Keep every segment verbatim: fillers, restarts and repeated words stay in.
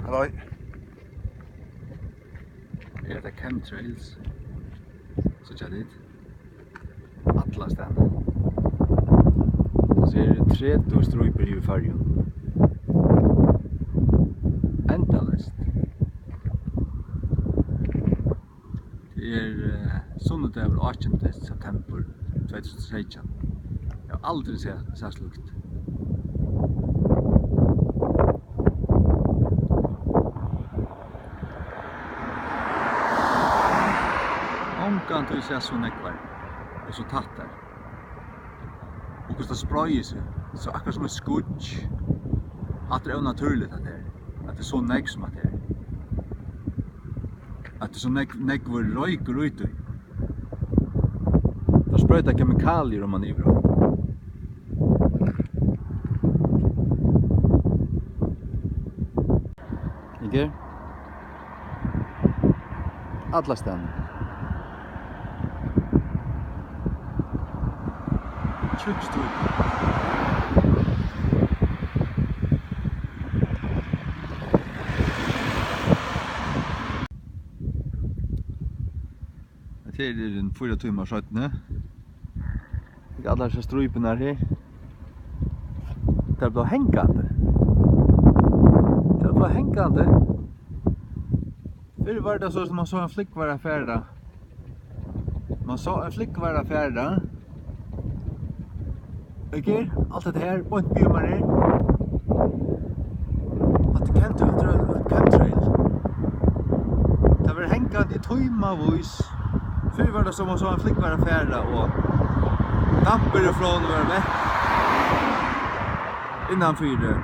Halløj. Her er tað chemtrails. Síggja tit? Allastaðni. Tað eru tretivu strípur yvir Føroyum. Endaleyst. Tað er, eh, sunnudagur átjanda septembur tvey túsund og seytjan. Eg havi aldrin sæð, sæð slíkt. Ongantíð sæð so nógvar og so tættar. Og hvussu tað spreiðir seg, so akkurát sum eitt skýggj. Hatta er ónatúrligt, hatta her. At tað er so nógv sum hatta her. At tað er so nógv, nógvur roykur í tí. Teir sproyta kemikaliur oman yvir okkum. Ikki? Allastaðni. Tjúkk strípa. Hetta her er ein fýra tímar seinni. Hygg, allar hesar strípurnar her. Tær blíva hangandi. Tær blíva hangandi. Fyrr var tað so, sum man sá ein flúgvara fara. Man sá ein flúgvara fara. Hygg her, alt hetta her, beint yvir mær her. Hatta er chemtrail, hatta er ein chemtrail. Tað verður hangandi í tímavís. Fyrr var tað sum man sá ein flúgvara fara og dampur frá honum var vekk. Innanfyri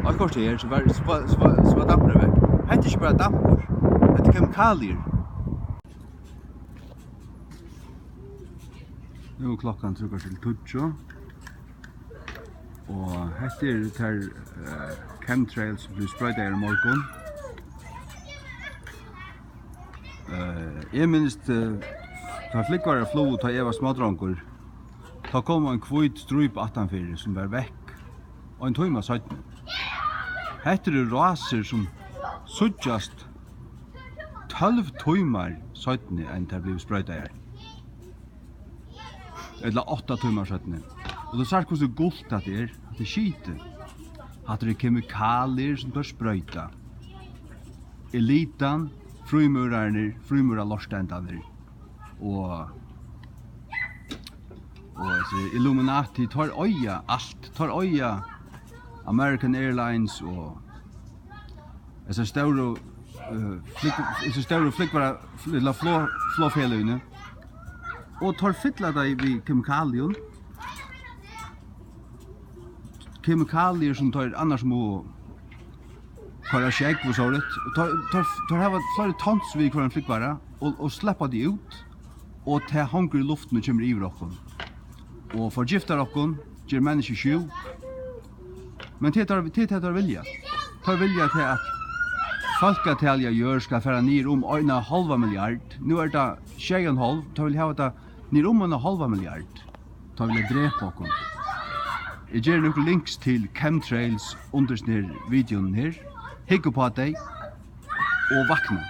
eitt korter, so var, so var, so var, so var dampurin vekk. Hetta er ikki bara dampur, hetta er kemikaliur. Nú er klokkan trý korter til tíggju. Og hetta eru tær, eh, chemtrails sum blivu sproytaðar í morgun. Eh, eg minnist, eh, tá flúgvarar flugu, tá eg var smádrongur, tá kom ein hvít strípa aftanfyri sum var vekk ein tíma seinni. Hetta eru rásir sum síggjast tólv tímar seinni enn tær blivu sproytaðar. Ella átta tímar seinni. Og tú sært, hvussu gult hatta er. Hatta er skitið. Hatta eru kemikaliur, sum teir sproyta. Elitan, frímúrararnir, frímúrarlortstendarnir og, og hesi Illuminati, teir eiga alt. Teir eiga American Airlines og hesi stóru, eh, flúgv-, hesi stóru flúgvara-, ella flog-, flogfeløgini. Og teir fylla tey við kemikalium. Kemikaliur sum teir annars mugu koyra sjógv og sovorðið. Og teir, teir, teir hava fleiri tons við hvørjum flúgvara og, og sleppa tey út. Og tað hongur í luftini og kemur yvir okkum. Og forgiftar okkum, ger menniskju sjúk. Men tað er tað, tað er tað, teir vilja. Teir vilja til, at fólkatalið á jørð skal fara niður um eina hálva milliard. Nú er tað sjey og ein hálv, teir vilja hava tað niður um eina hálva milliard. Teir vilja drepa okkum. Eg geri nøkur links til chemtrails undir hesum her videoum her. Hygg upp á tey og vakna.